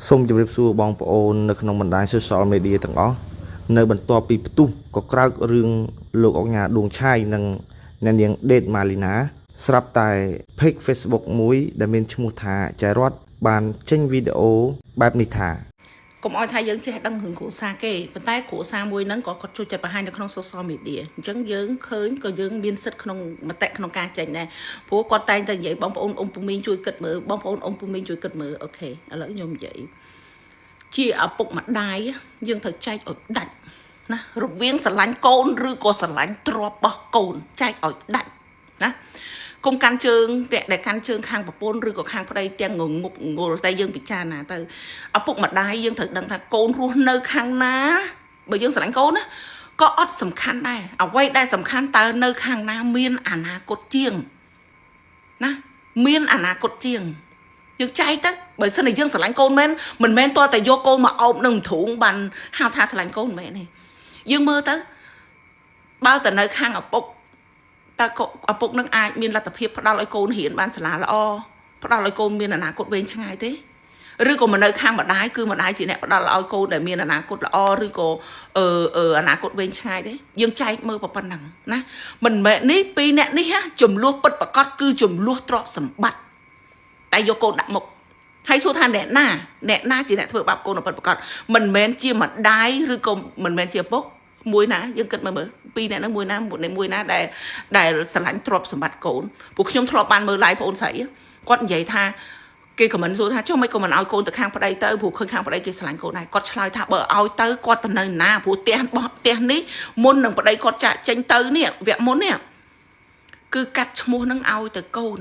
សូមជម្រាបសួរបងប្អូននៅក្នុងបណ្ដាញ Social Media ទាំងអស់នៅបន្ទាប់ពីផ្ទុះក៏ក្រើករឿងលោកអុកញ៉ាដួងឆាយនិងអ្នកនាងដេតម៉ាលីណាស្រាប់តែ Page Facebook មួយដែលមានឈ្មោះថាចៃរតបានចេញវីដេអូបែបនេះថា កុំឲ្យថាយើងចេះដឹងរឿងគ្រួសារគេប៉ុន្តែគ្រួសារមួយហ្នឹងក៏គាត់ជួយចាត់បង្ហាញនៅក្នុង social media អញ្ចឹងយើងឃើញក៏យើងមានសិទ្ធិក្នុងមតិក្នុងការចេញដែរព្រោះគាត់តែងតែនិយាយបងប្អូនអ៊ំពូមីងជួយគិតមើលបងប្អូនអ៊ំពូមីងជួយគិតមើល OK ឥឡូវខ្ញុំនិយាយជាឪពុកម្ដាយយើងត្រូវចែកឲ្យដាច់ណារវាងស្រឡាញ់កូនឬក៏ស្រឡាញ់ទ្រព្យរបស់កូនចែកឲ្យដាច់ណា គុំកាន់ជើងអ្នកដែលកាន់ជើងខាងប្រពន្ធឬក៏ខាងប្តីទាំងងងប់ងល់តែយើងពិចារណាទៅឪពុកម្ដាយយើងត្រូវដឹងថាកូនរស់នៅខាងណាបើយើងស្រឡាញ់កូនណាក៏អត់សំខាន់ដែរអ្វីដែលសំខាន់តើនៅខាងណាមានអនាគតជាងណាមានអនាគតជាងយើងចែកទៅបើសិនជាយើងស្រឡាញ់កូនមែនមិនមែនតើតែយកកូនមកអោបនឹងទ្រូងបានហៅថាស្រឡាញ់កូនមែនទេយើងមើលទៅបើតើនៅខាងឪពុក តើកូឪពុកនឹងអាចមានលទ្ធភាពផ្ដល់ឲ្យកូនរៀនបានសាលាល្អផ្ដល់ឲ្យកូនមានអនាគតវែងឆ្ងាយទេឬក៏មកនៅខាងម្ដាយគឺម្ដាយជាអ្នកផ្ដល់ឲ្យកូនដែលមានអនាគតល្អឬក៏អឺអឺអនាគតវែងឆ្ងាយទេយើងចែកមើលប៉ុណ្ណឹងណាមិនមែននេះពីរអ្នកនេះហ่ะចំនួនពិតប្រកបគឺចំនួនទ្រព្យសម្បត្តិតែយកកូនដាក់មុខហើយសួរថាអ្នកណាអ្នកណាជាអ្នកធ្វើបាបកូនពិតប្រកបមិនមែនជាម្ដាយឬក៏មិនមែនជាឪពុកមួយណាយើងគិតមើលមើលពីរអ្នកហ្នឹងមួយណាមួយណាដែលដែលស្រឡាញ់ទ្រព្យសម្បត្តិកូនពួកខ្ញុំធ្លាប់បានមើល live បងអូនស្រីគាត់និយាយថាគេ comment សួរថាចុះមិនក៏មិនឲ្យកូនទៅខាងប្តីទៅព្រោះឃើញខាងប្តីគេស្រឡាញ់កូនដែរគាត់ឆ្លើយថាបើឲ្យទៅគាត់ទៅនៅណាព្រោះផ្ទះរបស់ផ្ទះនេះមុននឹងប្តីគាត់ចាក់ចេញទៅនេះវគ្គមុននេះគឺកាត់ឈ្មោះនឹងឲ្យទៅកូន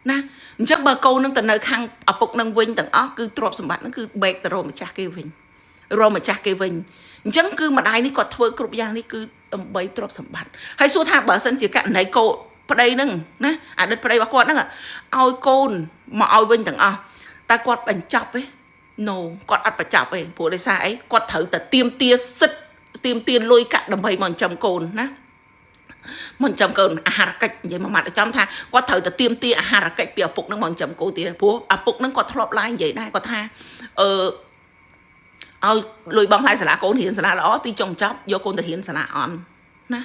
ណាអញ្ចឹងបើកូននឹងទៅនៅខាងឪពុកនឹងវិញទាំងអស់គឺទ្រព្យសម្បត្តិនឹងគឺបែកទៅរកម្ចាស់គេវិញរកម្ចាស់គេវិញអញ្ចឹងគឺម្ដាយនេះគាត់ធ្វើគ្រប់យ៉ាងនេះគឺដើម្បីទ្រព្យសម្បត្តិហើយសួរថាបើសិនជាករណីកូនប្តីនឹងណាអតីតប្តីរបស់គាត់ហ្នឹងឲ្យកូនមកឲ្យវិញទាំងអស់តើគាត់បញ្ចប់ទេ No គាត់អត់បញ្ចប់ទេព្រោះដោយសារអីគាត់ត្រូវតែទៀមទាសិទ្ធទៀមទាលុយកាក់ដើម្បីមកចិញ្ចឹមកូនណាមកចិញ្ចឹមកូនអាហារកិច្ចនិយាយមួយម៉ាត់ចំថាគាត់ត្រូវតែទៀមទាអាហារកិច្ចពីឪពុកនឹងមកចិញ្ចឹមកូនទៀតព្រោះឪពុកនឹងគាត់ធ្លាប់ឡាយនិយាយដែរគាត់ថាអឺឲ្យលុយបងថ្លៃសាលាកូនរៀនសាលាល្អទីចុងចប់យកកូនទៅរៀនសាលាអន់ណា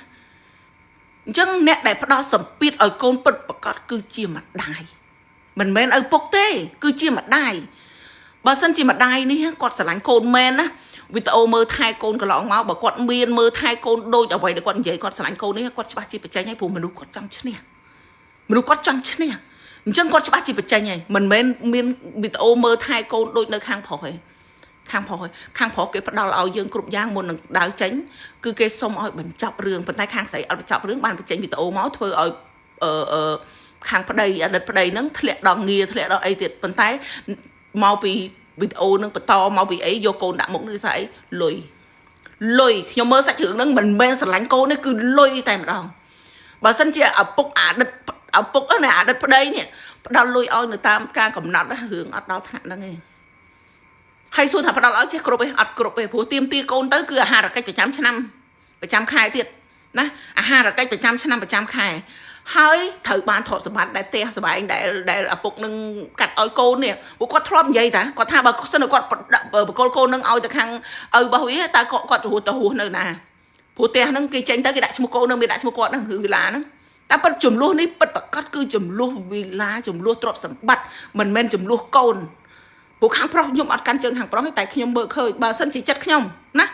អញ្ចឹងអ្នកដែលផ្ដល់សម្ពាធឲ្យកូនពិតប្រកបគឺជាម្ដាយមិនមែនឪពុកទេ គឺជាម្ដាយបើសិនជាម្ដាយនេះគាត់ស្រឡាញ់កូនមែនណាវីដេអូមើលថែកូនកន្លងមកបើគាត់មានមើលថែកូនដូចអ្វីដែលគាត់និយាយគាត់ស្រឡាញ់កូននេះគាត់ច្បាស់ជាបញ្ចេញហើយព្រោះមនុស្សគាត់ចង់ឈ្នះមនុស្សគាត់ចង់ឈ្នះអញ្ចឹងគាត់ច្បាស់ជាបញ្ចេញហើយមិនមែនមានវីដេអូមើលថែកូនដូចនៅខាងប្រុសទេខាងប្រុសខាងប្រុសគេផ្ដល់ឲ្យយើងគ្រប់យ៉ាងមុននឹងដើរចេញគឺគេសុំឲ្យបញ្ចប់រឿងប៉ុន្តែខាងស្រីអត់បញ្ចប់រឿងបានបញ្ចេញវីដេអូមកធ្វើឲ្យអឺអឺខាងប្តីអតីតប្តីហ្នឹងធ្លាក់ដល់ងារធ្លាក់ដល់អីទៀតប៉ុន្តែមកពីវីដេអូនឹងបន្តមកពីអីយកកូនដាក់មុខនេះស្អីលុយលុយខ្ញុំមើលសាច់រឿងហ្នឹងមិនមែនស្រឡាញ់កូននេះគឺលុយតែម្ដងបើសិនជាឪពុកអតីតឪពុកណាអតីតប្តីនេះផ្ដល់លុយឲ្យនៅតាមការកំណត់រឿងអត់ដល់ថ្នាក់ហ្នឹងទេហើយសួរថាផ្ដល់ឲ្យចេះគ្រប់ទេអត់គ្រប់ទេព្រោះទៀមទាកូនទៅគឺអាហារកិច្ចប្រចាំឆ្នាំប្រចាំខែទៀតណាអាហារកិច្ចប្រចាំឆ្នាំប្រចាំខែហើយត្រូវបានទ្រព្យសម្បត្តិដែលផ្ទះសម្បែងដែលដែលឪពុកនឹងកាត់ឲ្យកូននេះព្រោះគាត់ធ្លាប់និយាយតាគាត់ថាបើសិនគាត់បកលកូននឹងឲ្យទៅខាងឪរបស់វាតើគាត់រស់ទៅរស់នៅណាព្រោះផ្ទះហ្នឹងគេចេញទៅគេដាក់ឈ្មោះកូននឹងមានដាក់ឈ្មោះគាត់ហ្នឹងគឺវិឡាហ្នឹងតែពិតចំនួននេះពិតប្រកបគឺចំនួនវិឡាចំនួនទ្រព្យសម្បត្តិមិនមែនចំនួនកូនព្រោះខាងប្រុសខ្ញុំអត់កាន់ជើងខាងប្រុសទេតែខ្ញុំមើលឃើញបើសិនជាចិត្តខ្ញុំណា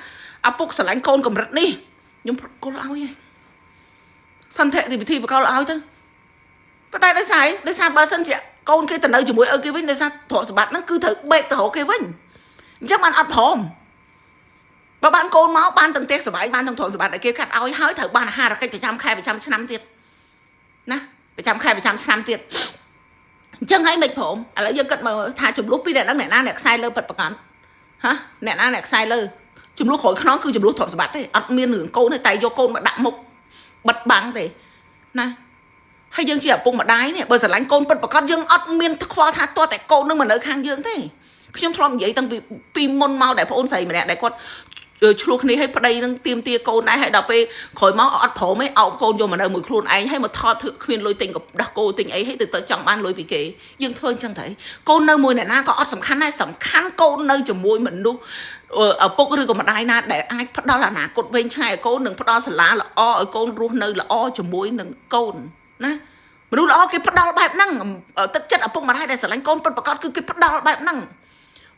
ឪពុកស្រឡាញ់កូនកម្រិតនេះខ្ញុំប្រគល់ឲ្យហើយសន្តិវិធីបកលឲ្យទៅប៉ុន្តែដោយសារដោយសារបើសិនជាកូនគេទៅនៅជាមួយឪគេវិញដោយសារទ្រព្យសម្បត្តិហ្នឹងគឺត្រូវបែកទៅរកគេវិញអញ្ចឹងបានអត់ព្រមបើបានកូនមកបានទាំងផ្ទះសម្បែងបានទាំងទ្រព្យសម្បត្តិដែលគេកាត់ឲ្យហើយត្រូវបានអាហារកិច្ចប្រចាំខែប្រចាំឆ្នាំទៀតណាប្រចាំខែប្រចាំឆ្នាំទៀតអញ្ចឹងហើយមិនព្រមឥឡូវយើងគិតមើលថាចំនួនពីរអ្នកហ្នឹងអ្នកណាអ្នកខ្សែលើពិតប្រកបហ៎អ្នកណាអ្នកខ្សែលើចំនួនក្រោយខ្នងគឺចំនួនទ្រព្យសម្បត្តិទេអត់មានរឿងកូនទេតែយកកូនមកដាក់មុខបិទបាំងទេណាហើយយើងជាឪពុកម្ដាយនេះបើស្រឡាញ់កូនពិតប្រកបយើងអត់មានខ្វល់ថាតើតែកូននឹងមកនៅខាងយើងទេខ្ញុំធ្លាប់និយាយតាំងពីពីមុនមកដែលប្អូនស្រីម្នាក់ដែលគាត់ ឆ្លោះគ្នាឲ្យប្តីនឹងទៀមទាកូនដែរហើយដល់ពេលក្រោយមកអត់ព្រមទេអោបកូនយកមកនៅមួយខ្លួនឯងហើយមកថតធ្វើគ្មានលុយទិញកដោះគោទិញអីហើយទៅចង់បានលុយពីគេយើងធ្វើអញ្ចឹងទៅកូននៅមួយអ្នកណាក៏អត់សំខាន់ដែរសំខាន់កូននៅជាមួយមនុស្សឪពុកឬក៏ម្ដាយណាដែលអាចផ្ដល់អនាគតវែងឆ្ងាយឲ្យកូននិងផ្ដល់សាលាល្អឲ្យកូនរស់នៅល្អជាមួយនឹងកូនណាមនុស្សល្អគេផ្ដល់បែបហ្នឹងទឹកចិត្តឪពុកម្ដាយដែលស្រឡាញ់កូនពិតប្រាកដគឺគេផ្ដល់បែបហ្នឹង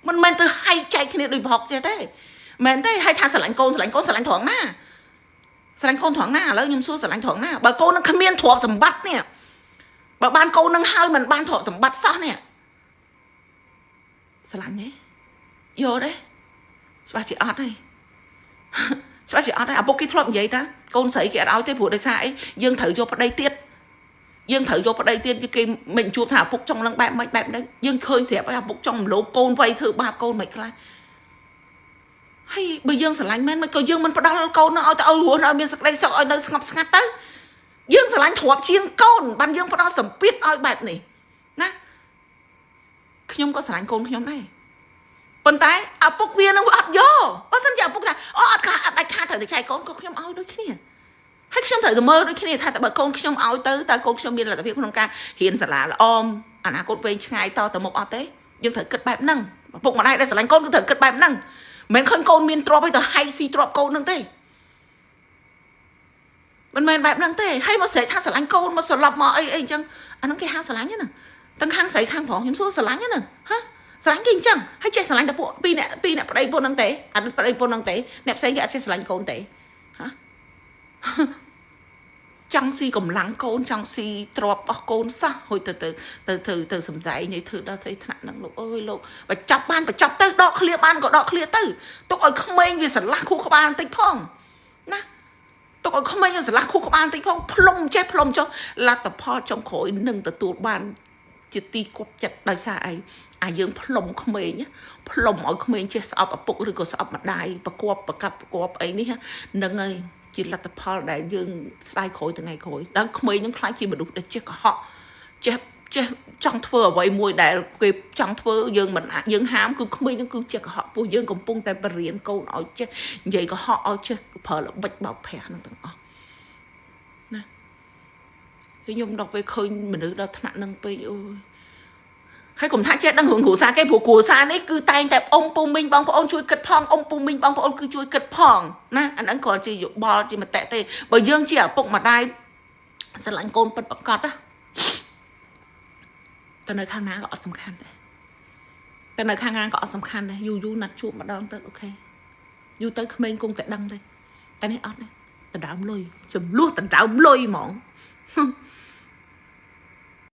មិនមែនទៅហែកចែកគ្នាដូចប្រហុកចេះទេមែនទេហើយថាស្រឡាញ់កូនស្រឡាញ់កូនស្រឡាញ់ត្រង់ណាស្រឡាញ់កូនត្រង់ណាឥឡូវខ្ញុំសួរស្រឡាញ់ត្រង់ណាបើកូននឹងគ្មានទ្រព្យសម្បត្តិនេះបើបានកូននឹងហើយមិនបានទ្រព្យសម្បត្តិសោះនេះស្រឡាញ់ទេយកទេច្បាស់ជាអត់ទេច្បាស់ជាអត់ទេឪពុកគេធ្លាប់និយាយតាកូនស្រីគេអត់ឲ្យទេព្រោះដោយសារអីយើងត្រូវយកប្តីទៀតយើងត្រូវយកប្តីទៀតគេមិនជួបថាឪពុកចង់នឹងបែបម៉េចបែបហ្នឹងយើងឃើញស្រាប់ហើយឪពុកចង់មលោបកូនវៃធ្វើបាបកូនមិនខ្លះហើយបើយើងស្រឡាញ់មែនមិនក៏យើងមិនផ្ដល់កូននោះឲ្យទៅឲ្យរស់នៅឲ្យមានសេចក្តីសុខឲ្យនៅស្ងប់ស្ងាត់ទៅយើងស្រឡាញ់ទ្រព្យជាងកូនបានយើងផ្ដល់សម្ពាធឲ្យបែបនេះណាខ្ញុំក៏ស្រឡាញ់កូនខ្ញុំដែរប៉ុន្តែឪពុកវានឹងវាអត់យកបើសិនជាឪពុកថាអូអត់ខាអត់ដាច់ខាតត្រូវតែចែកកូនក៏ខ្ញុំឲ្យដូចគ្នាហើយខ្ញុំត្រូវតែមើលដូចគ្នាថាតើបើកូនខ្ញុំឲ្យទៅតើកូនខ្ញុំមានលទ្ធភាពក្នុងការរៀនសាលាល្អអនាគតវែងឆ្ងាយតទៅមុខអត់ទេយើងត្រូវគិតបែបហ្នឹងឪពុកម្ដាយដែលស្រឡាញ់កូនគឺត្រូវគិតបែបហ្នឹងមិនមែនឃើញកូនមានទ្រព្យហើយទៅហែកស៊ីទ្រព្យកូនហ្នឹងទេមិនមែនបែបហ្នឹងទេហើយមកស្រែកថាស្រឡាញ់កូនមកស្លាប់មកអីអីអញ្ចឹងអាហ្នឹងគេហៅស្រឡាញ់ហ្នឹងទាំងខាងស្រីខាងប្រុសខ្ញុំសួរស្រឡាញ់ហ្នឹងហ៎ស្រឡាញ់គេអញ្ចឹងហើយចេះស្រឡាញ់តែពួកពីរអ្នកពីរអ្នកប្តីពួកហ្នឹងទេអត់ប្តីពួកហ្នឹងទេអ្នកផ្សេងគេអត់ចេះស្រឡាញ់កូនទេហ៎ចង់ស៊ីកម្លាំងកូនចង់ស៊ីទ្រព្យរបស់កូនសោះហួយទៅទៅទៅទៅទៅសំដែងនេះធ្វើដល់ទៅថ្នាក់ហ្នឹងលោកអើយលោកបញ្ចប់បានបញ្ចប់ទៅដកឃ្លាបានក៏ដកឃ្លាទៅទុកឲ្យក្មេងវាស្រឡះខួរក្បាលបន្តិចផងណាទុកឲ្យក្មេងវាស្រឡះខួរក្បាលបន្តិចផងផ្លុំចេះផ្លុំចុះលទ្ធផលចុងក្រោយនឹងទទួលបានជាទីគប់ចិត្តដោយសារអីអាយើងផ្លុំក្មេងផ្លុំឲ្យក្មេងចេះស្អប់ឪពុកឬក៏ស្អប់ម្ដាយប្រកបប្រកាប់ប្រកបអីនេះហ្នឹងហើយជាលទ្ធផលដែលយើងស្ដាយក្រោយថ្ងៃក្រោយដល់ក្មេងនឹងខ្លាចជាមនុស្សដែលចេះកុហកចេះចេះចង់ធ្វើអ្វីមួយដែលគេចង់ធ្វើយើងមិនអាចយើងហាមគឺក្មេងនឹងគឺចេះកុហកពោះយើងកំពុងតែបរៀនកូនឲ្យចេះនិយាយកុហកឲ្យចេះប្រើល្បិចបោកប្រាស់នឹងទាំងអស់ណាខ្ញុំដល់ពេលឃើញមនុស្សដល់ថ្នាក់នឹងពេកអូយហើយកុំថាចេះដឹងរឿងគ្រួសារគេព្រោះគ្រួសារនេះគឺតែងតែអ៊ំពូមីងបងប្អូនជួយគិតផងអ៊ំពូមីងបងប្អូនគឺជួយគិតផងណាអាហ្នឹងគ្រាន់ជាយោបល់ជាមតិទេបើយើងជាឪពុកម្ដាយស្រឡាញ់កូនពិតប្រាកដណាទៅនៅខាងណាក៏អត់សំខាន់ដែរតែនៅខាងណាក៏អត់សំខាន់ដែរយូរយូរណាត់ជួបម្ដងទៅ okay យូរទៅក្មេងគង់តែដឹងទេតែនេះអត់ទេដណ្ដើមលុយចំនួនដណ្ដើមលុយហ្មង